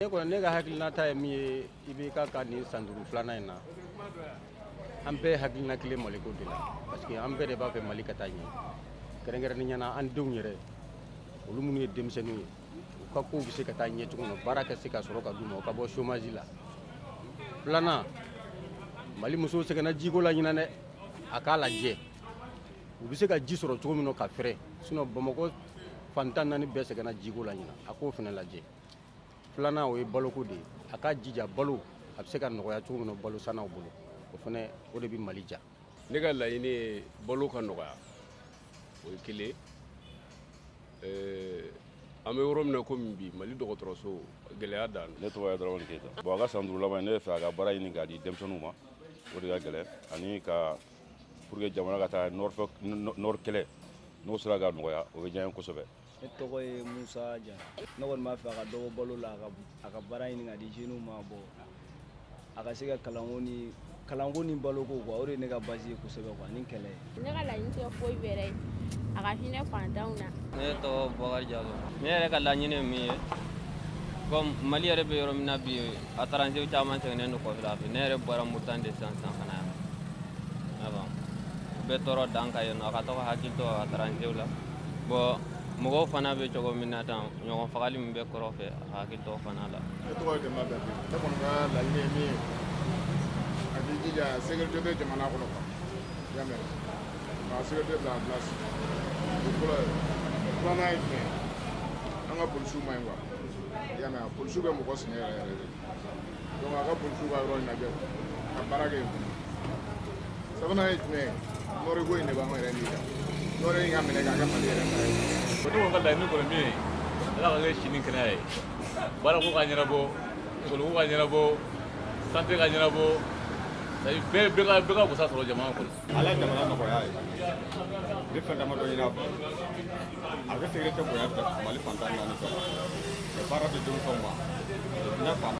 Ne kɔni, ne ka hakilinata ye min ye, i bɛ ka nin san 5 filanan in na, an bɛɛ hakilina kelen Maliko de la, parce que an bɛɛ de b'a fɛ Mali ka taa ɲɛ. Kɛrɛnkɛrɛnnenya la, an denw yɛrɛ, olu minnu ye denmisɛnninw ye, u ka kow bɛ se ka taa ɲɛ cogo min na, baara ka se ka sɔrɔ ka d'u ma, u ka bɔ chômage la. Filanan, Mali musow sɛgɛnna jiko la ɲinan dɛ. A k'a lajɛ u bɛ se ka ji sɔrɔ cogo min na ka fɛrɛ, sinon Bamakɔ fan 14 bɛɛ sɛgɛnna jiko la ɲinan. A k'o fana lajɛ. Filanan, o ye baloko de ye. A ka jija balo a bɛ se ka nɔgɔya cogo min na balo sannaw bolo, o fana, o de bɛ Mali ja. Ne ka laɲini ye balo ka nɔgɔya, o ye kelen. An bɛ yɔrɔ min na komi bi, Mali dɔgɔtɔrɔso gɛlɛya dan. Ne tɔgɔ ye Dramane Keyita. Bon, a ka san 5 laban, ne bɛ fɛ a ka baara ɲini k'a di denmisɛnninw ma, o de ka gɛlɛn, ani ka pour que jamana ka taa nord fɛ, nord kɛlɛ, n'o sera ka nɔgɔya, o bɛ diya n ye kosɛbɛ. Ne tɔgɔ ye Musa Jara. Ne kɔni b'a fɛ a ka dɔ bɔ balo la, a ka baara ɲini ka di jeunes ma. Bɔ a ka se ka kalanko ni baloko quoi, o de ye ne ka base ye kosɛbɛ quoi, ni kɛlɛ. Ne ka laɲini tɛ foyi wɛrɛ ye, a ka hinɛ fantanw na. Ne tɔgɔ Bɔkari Jalo. Ne yɛrɛ ka laɲini ye min ye, comme Mali yɛrɛ bɛ yɔrɔ min na bi, a étranger caman sɛgɛnnen don kɔfɛ fɛ. Ne yɛrɛ bɔra Moritani de sisan sisan ka na yan. U bɛ tɔɔrɔ dan ka yen nɔ. A ka to ka hakili to a étranger la. Bon, mɔgɔw fana bɛ cogo min na tan, ɲɔgɔn fagali min bɛ kɔrɔ fɛ, a ka hakili to o fana la. Ne tɔgɔ ye Dɛmɛ Berete. Ne kɔni ka laɲini ye min ye, a k'i jija sécurité bɛ jamana kɔnɔ quoi, i y'a mɛn, ka sécurité bila en place, o fɔlɔ ye. Filanan ye jumɛn ye? An ka polisiw ma ɲi quoi, i y'a mɛn, polisiw bɛ mɔgɔ sɛgɛn yɛrɛ yɛrɛ de. Donc a ka polisiw ka yɔrɔ in lajɛ ka baara kɛ yen fana. Sabanan ye jumɛn ye? Nord ko in de b'an yɛrɛ ni kan, nord in ka minɛ k'a kɛ Mali yɛrɛ ta ye. Ne kɔni ka laɲini kɔni min ye, Ala ka kɛ si ni kɛnɛya ye, baarako ka ɲɛnabɔ, ekɔliko ka ɲɛnabɔ, santé ka ɲɛnabɔ, bɛɛ ka wasa sɔrɔ jamana kɔnɔ. Ala ye jamana nɔgɔya ye. Ne fɛn damadɔ ɲini a fɛ: a bɛ sécurité bonya Mali fan 14 bɛɛ la, ka baara di denmisɛnw ma, ne fa.